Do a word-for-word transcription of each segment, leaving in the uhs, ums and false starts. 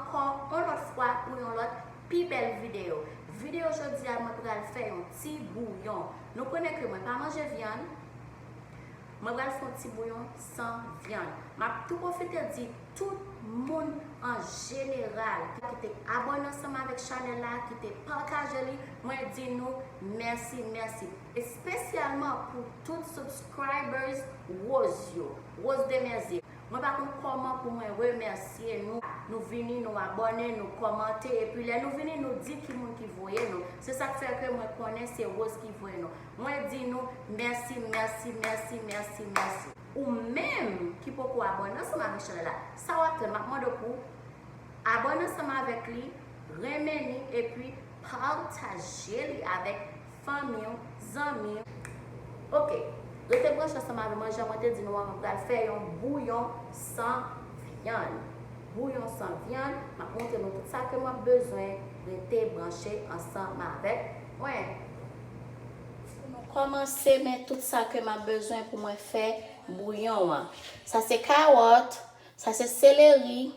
Ankò yon lòt fwa pou yon lòt pi bèl videyo. Videyo jodi a, mwen pral fè yon ti bouyon. Nou konnen ke mwen pa manje vyann. Mwen pral fè yon ti bouyon san vyann. M ap tou pwofite di tout moun an jeneral ki te abòne ansanm avèk chanèl la, ki te pataje li, mwen di nou mèsi, mèsi. Espesyalman pou tout subscribers Rose yo, Rose de mes yeux. Mwen pa konn kòman pou mwen remèsye nou. Nou vini, nou abòne, nou kòmante, epi lè nou vini, nou di ki moun ki voye nou. Se sa k fè ke mwen konnen se Rose ki voye nou. Mwen di nou mèsi, mèsi, mèsi, mèsi, mèsi. Ou menm ki poko abòne ansanm avèk chanèl la, sa w ap tann? M ap mande w pou abòne ansanm avèk li, renmen li, epi pataje li avèk fanmi w, zanmi w. Oke, rete branche ansanm avè mwen, jan mwen te di nou an, mwen pral fè yon bouyon san vyann. Bouyon san vyann, m ap montre nou tout sa ke m ap bezwen, rete branche ansanm avèk mwen. Pou nou kòmanse, men tout sa ke m ap bezwen pou mwen fè bouyon an. Sa se kawòt, sa se seleri,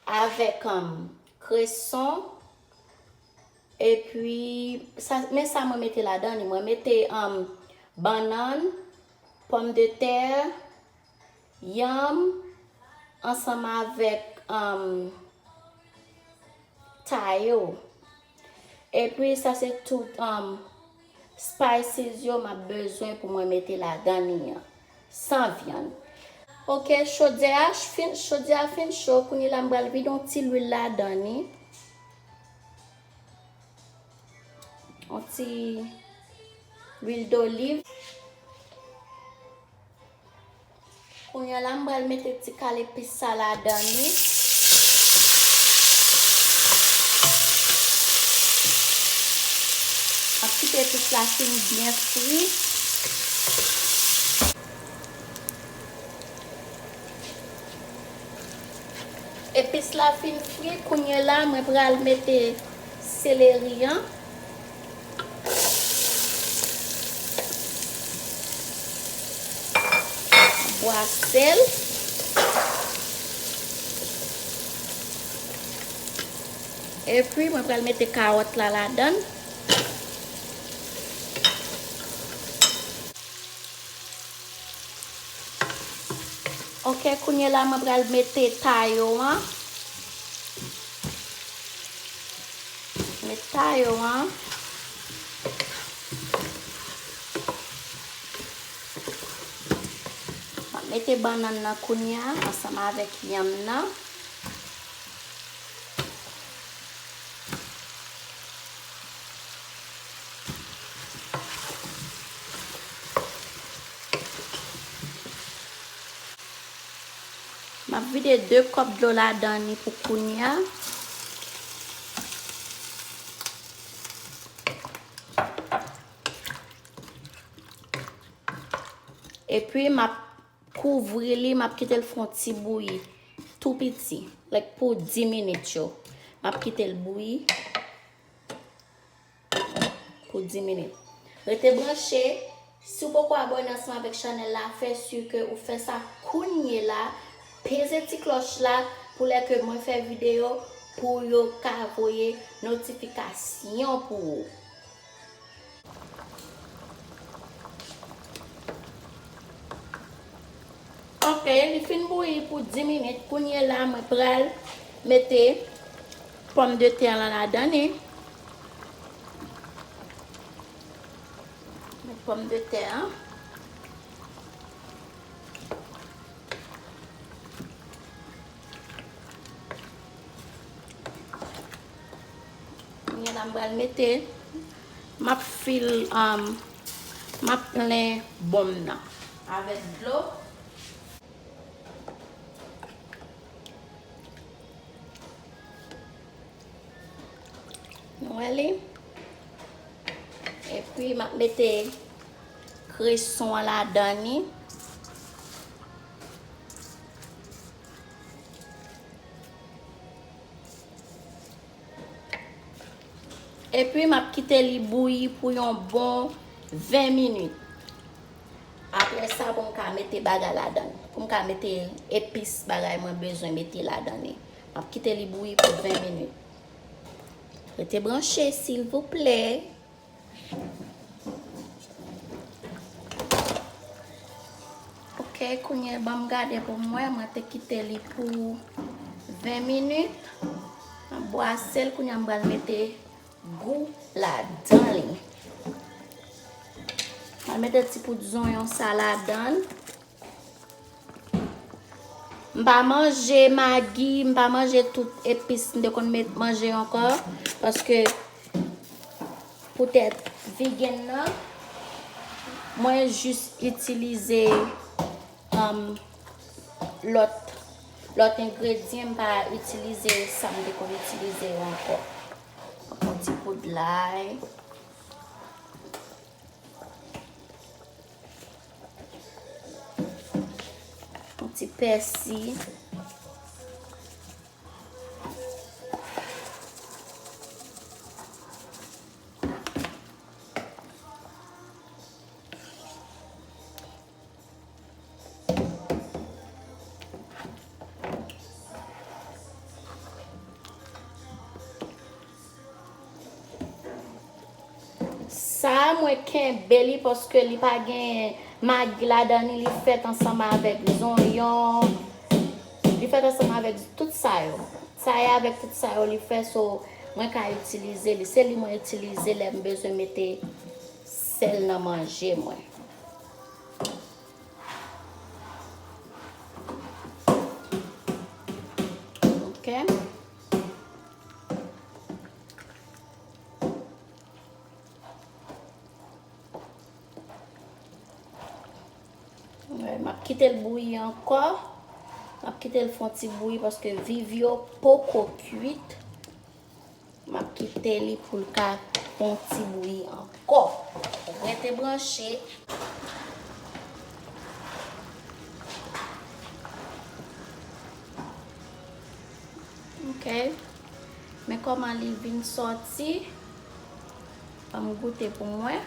avèk, um, kreson, epi, sa, men sa mwen mete ladan li. Mwen mete, um, bannann, pòmdetè, yanm, ansanm avèk, um, tayo. Epi sa se tout, um, spices yo m ap bezwen pou mwen mete ladan li an. San vyann. Oke, chodyè a fin, chodyè a fin cho. Kounye la m pral vide yon ti lwil ladan li. Yon ti lwil doliv. Kounye a la, m pral mete ti kal epis sa ladan li. M ap kite epis la fin byen fri. Epis la fin fri, kounye la, mwen pral mete seleri an. Bwase l. Epi, mwen pral mete kawòt la ladan l. Oke, kounye la, mwen pral mete tayo an. Met tayo an. Mwen mete bannann nan kounye a, ansanm avèk yanm nan. M ap vide de kòp dlo ladan li pou kounye a. Epi, m ap kouvri li, m ap kite l fè yon ti bouyi tou piti, like pou dis minit yo. M ap kite l bouyi pou dis minit. Rete branche. Si w poko abòne ansanm avèk chanèl la, fè si ke ou fè sa kounye la. Peze ti klòch la pou lè ke mwen fè videyo, pou yo ka voye notifikasyon pou ou. Oke, li fin bouyi pou dis minit. Kounye la, mwen pral mete pòmdetè la ladan li. Met pòmdetè an. Kounye a la, m pral mete, m ap fil, um, m ap plen bon m nan avèk dlo. Nou wè li? Epi, m ap mete kreson an ladan li. Epi, m ap kite li bouyi pou yon bon ven minit. Apre sa, pou m ka mete bagay ladan l. Pou m ka mete epis bagay mwen bezwen mete ladan li. M Kite li bouyi pou ven minit. Rete branche, silvouplè. Ok, kounye a ban m gade pou m wè. Mwen te kite li pou ven minit. M ap bwase l, kounye a m pral mete gou ladan li. Mwen mete ti poud zonyon sa ladan l. M pa manje magi, m pa manje tout epis m te konn met manje ankò, paske poutèt vegan nan, mwen jis itilize, um, lòt, lòt engredyan, m pa itilize sa m te konn itilize yo ankò. Yon ti poud lay. Yon ti pèsi. Sa a, mwen kenbe li paske li pa gen magi ladan li, li fèt ansanm avèk zonyon, li fèt ansanm avèk tout sa yo. Sa a avèk tout sa yo li fè, so mwen ka itilize li. Se li mwen itilize lè m bezwen mete sèl nan manje mwen. Ok. M ap kite l bouyi ankò. M ap kite l fè yon ti bouyi paske viv yo poko kwit. M ap kite li pou l ka fè yon ti bouyi ankò. Rete branche. Ok. Men kòman li vin sòti. Ban m goute pou mwen.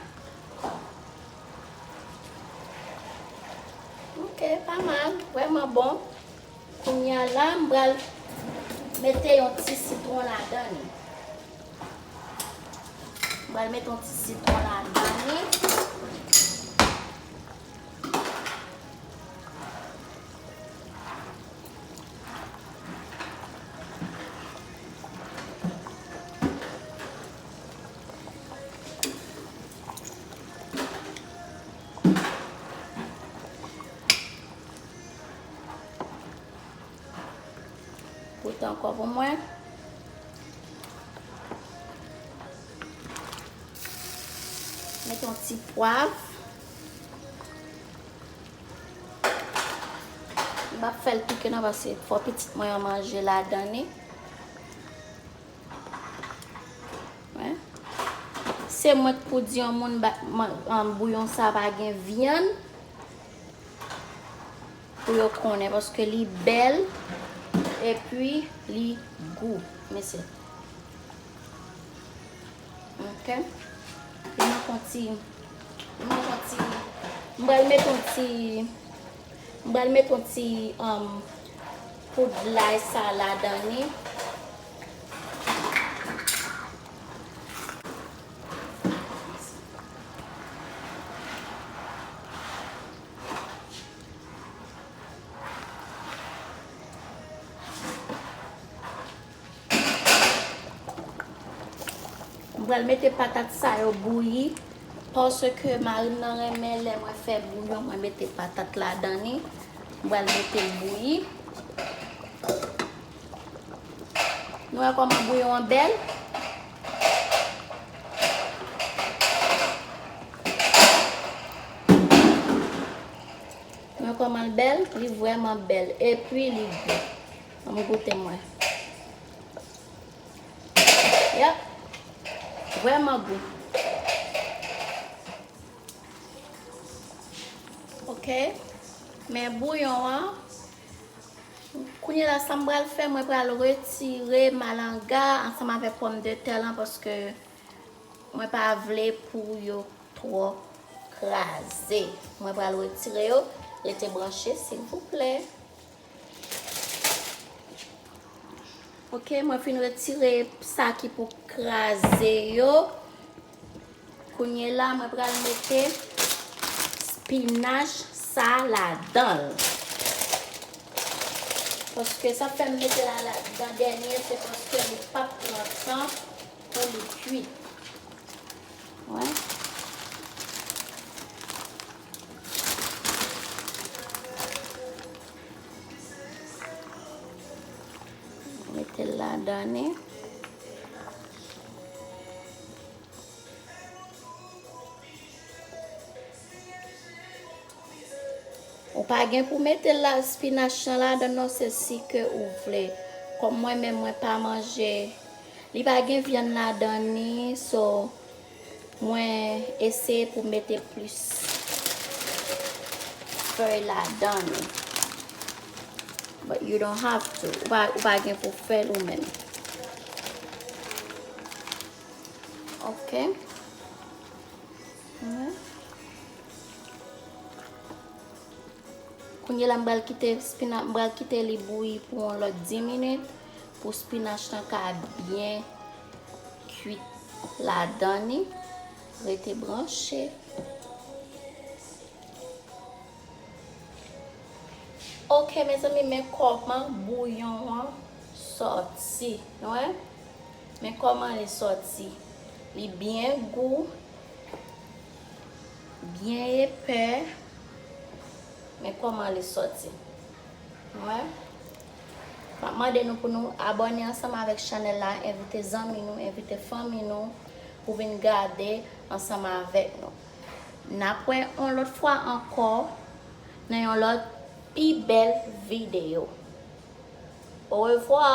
Ok, pa mal, vrèman bon. Kounye a la, m pral mete yon ti sitwon ladan li. M pral mete yon ti sitwon ladan li. Goute ankò pou mwen. Met yon ti pwav. M p ap fè l pike non, paske fò pitit mwen an manje ladan li. Wi. Se mwen k pou di yon moun ba, man, an, bouyon sa pa gen vyann. Pou yo konnen, paske li bèl, epi li gou, mesye. Ok. Li manke yon ti, li manke yon ti, m pral met yon ti, m pral met yon ti, um, poud lay sa ladan li. M pral mete patat sa yo bouyi, paske mari m nan renmen lè mwen fè bouyon, mwen mete patat ladan li. M pral mete l bouyi. Nou wè kòman bouyon an bèl? Nou wè kòman l bèl? Li vrèman bèl. Epi li gou. Ann goute mwen. Yep. Vrèman gou. Ok. Men bouyon an. Kounye a la, sa m pral fè, mwen pral retire malanga ansanm avèk pòmdetè lan, paske mwen pa vle pou yo twò kraze. Mwen pral retire yo. Rete branche, silvouplè. Ok, mwen fin retire sa ki pou kraze yo. Kounye la, mwen pral mete spinach sa ladan l. Paske sa fè m mete la ladan dènye, se paske li p ap pran tan pou li kwit. Wè. Mete l ladan li. Ou pa gen pou mete la spinach lan ladan non, se si ke ou vle. Kòm mwen menm mwen pa manje, li pa gen vyann ladan ni, so mwen eseye pou mete plis fèy ladan ni. But you don't have to. Ou pa, ou pa gen pou fè l ou menm. Ok. Kounye la m pral kite spinach, m pral kite li bouyi pou yon lòt dis minit pou spinach lan ka byen kwit ladan ni. Rete branche. Ok mezanmi, men kòman bouyon an sòti. Nou wè? Men kòman li sòti. Li byen gou, byen epè. Men kòman li sòti. Nou wè? M ap mande nou pou nou abòne ansanm avèk chanèl la, envite zanmi nou, envite fanmi nou pou vin gade ansanm avèk nou. N ap wè yon lòt fwa ankò nan yon lòt pi bèl videyo. Orevwa!